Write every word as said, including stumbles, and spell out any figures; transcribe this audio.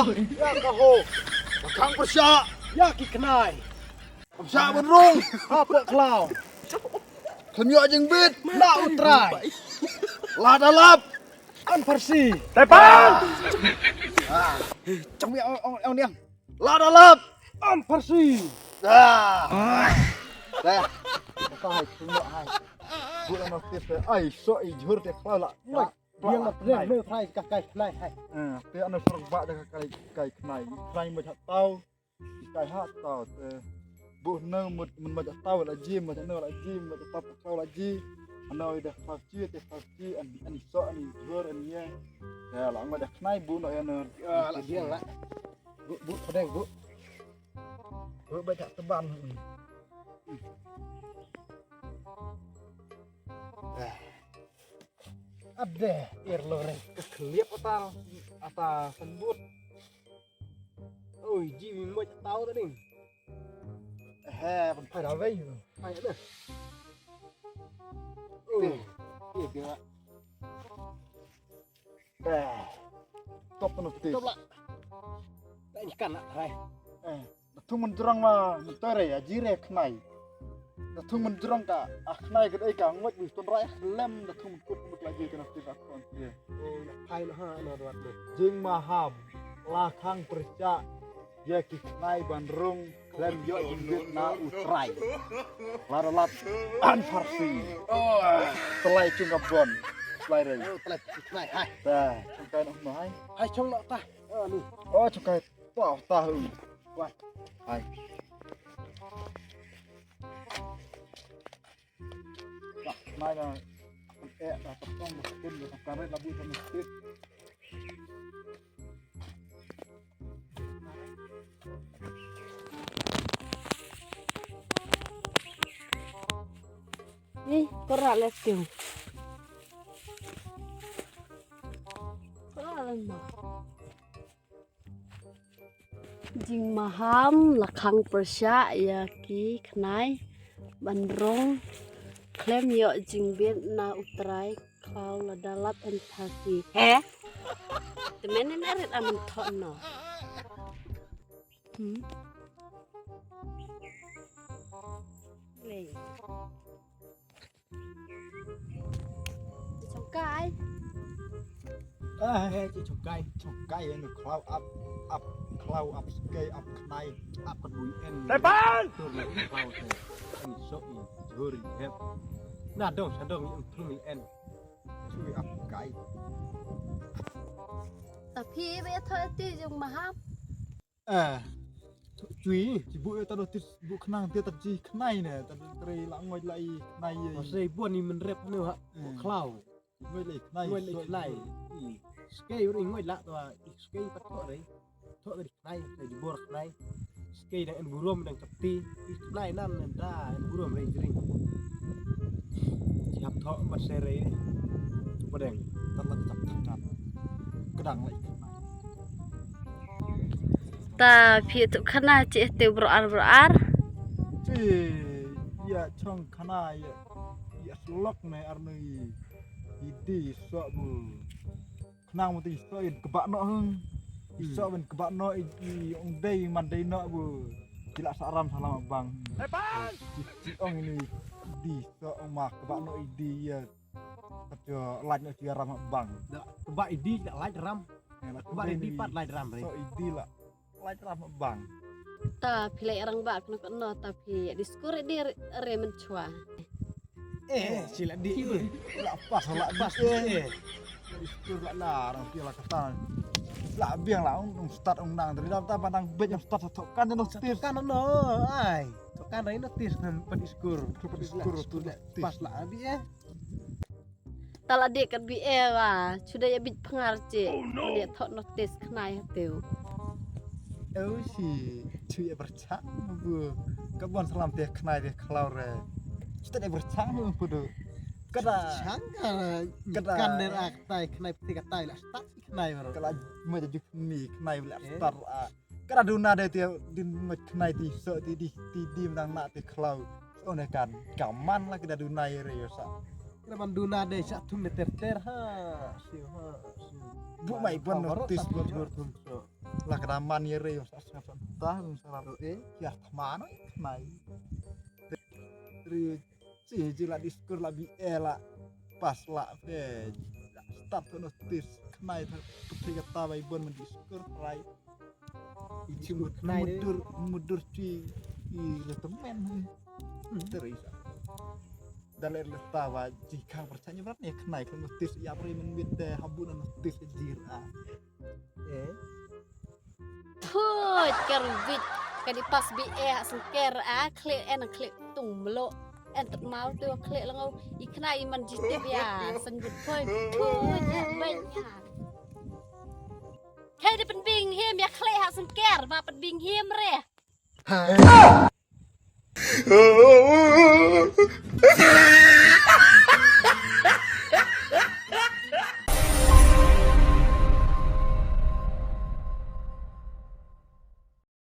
Ïa ka hok. La khang pyrshah ïa ki khnai. Pyrshah ban rung hapoh khlaw. Khlem ïoh jingbit na U Trai. Lada lap, yn pyrsi. Tepan. Chong ïa ong ong niang. Lada lap, yn pyrsi. Dah. Dah. Ka hai, tunggu hai. Buh la notis, ai, so i jhur te khlaw la. Ïa la pdeng ne trai ka kai khnai hai. Eh, te ano sorok ba da ka kai, kai khnai. Khnai mo ha taw. Kai ha taw te. Buh ne mut, mut mo ha taw la ji, mo ne la ji, mo ha taw la ji. Ano ida five G, te five G, an, an so, an jhur, an ye. Ya, la mo da khnai buh no ya no. Ah, la ji la. Buh, buh pdeng buh. Buh ba ha teban. Ade, ir loreng ka kliap atal, ata sembut. Oi, ji mi mo tau ta ding. He, pun pai da wei. Pai da. Oi, ye dia. Eh, top no ti. Top la. Ta ikan la rai. Eh. Da thung mynjrong ma mynta re, aji re khnai. Da thung mynjrong ka, a khnai ka dei ka ngot bi tun rai khlem da thung mynkut mynkut la ji ka na ti ka kon ti. Oh, ya phai na ha na rat ne. Jingmaham la khang pyrshah ïa ki khnai ban rung khlem ïoh jingbit na U Trai. Lada lap, yn pyrsi. Tlai chung ka bon. Tlai re. Oh, tlai khnai hai. Ta, chung kai no hai. Hai chung no ta. Oh, chung kai. Wah, tahu. Wah. Hai. Wah, mai na. Eh, dah potong, dah potong, dah potong, dah potong. Ni, kora let's go. Kora let's go. Jingmaham la khang pyrshah ïa ki khnai ban rung khlem ïoh jingbit na U Trai khlaw lada lap yn pyrsi. He? Te men ne rit amen thok no. Hmm? Lei. Chongkai. Ah, he, chongkai, chongkai, eno khlaw ap, ap khlaw, ap skei, ap khnai, ap ka dui en. Tepan! Tur le khlaw te. Ni sok ni, jhur ni hep. Na dong, sa dong, ni thung ni en. Chui ap kai. Ta phi ba ïa thoh ti jong maham. Eh, chui, ci bu ta do tis bu khnang ti ta ci khnai ne, ta do trei la ngoi la i khnai ye. Masai buan ni men rep ne ha, khlaw. Ngoi la i khnai. Ngoi la i khnai. Skei ur ngoi la to, skei pat thoh rei. Thoh rei khnai, rei di bor khnai. Skei dang en burom dang kapti, i khnai nan nan da en burom rei jring. Ci hap thoh mat se rei. Padeng, tat la tap tap tap. Kedang la i khnai. Ta phi tu khana ci te bro ar bro ar. Ci ya chong khana ya ya slok ne ar nui idi so bu. Khnang mut i so in kebak noh hung. I so ben kebak noh i ong dei man dei noh bu. Ci la sa ram salam bang. Ci ong ini idi so ong ma kebak noh idi ya. Pat yo lait noh ci ram bang. Kebak idi ci la lait ram. Kebak idi pat lait ram re. So idi la. Lait ram bang. Ta phi leh rang ba kno kno ta phi diskur di re men chwa. Eh, sila di. La pas la pas eh. Diskur la na rang phi la kata. La biang la ong start ong nang dari dam ta pandang bej ong start to kan no stir. Kan no ai. To kan rai no tis nan pa diskur. Pa diskur. Pas la abi eh. Ta la dei kat bi e wa, chuda ya bit pngar che. Oh, no. Dei thot notis khnai hateu. Oh si, chu ya berchang bu. Ka bon salam te khnai te khlaw re. Chuda ya berchang bu pudu. Kada chang kada kan der ak tai khnai te ka tai la start khnai bro. Kala mo ju mi khnai la start a. Kada duna de ti din mo khnai ti so ti di ti di mdang na ti khlaw. One kan kaman la kida duna ire yo sa. Kida man duna de sa thum de ter ter ha. Siu ha. Siu. Bu mai bon notis bu jur thum so. La ka da man ïa re sa sa ta sa ra ro e ya ta man oi khnai. Re si ji la diskur la bi e la pas la pe start to notice khnai ta putri ka ta bai bon man diskur rai. Ichi mut khnai mudur mudur ci i le temen. Terisa. Daler le ta ba ji khang percaya berat ne khnai kan notice ya pre men mit de habu na notice jir a. Eh. Put karbit. Kan i pas bi eh sengker a klik en klik tung melo. En tet mau tu klik lengo. I kena i man jitip ya senggut poi. Put ya banyak. Hei di penbing him ya klik ha sengker ba penbing him re.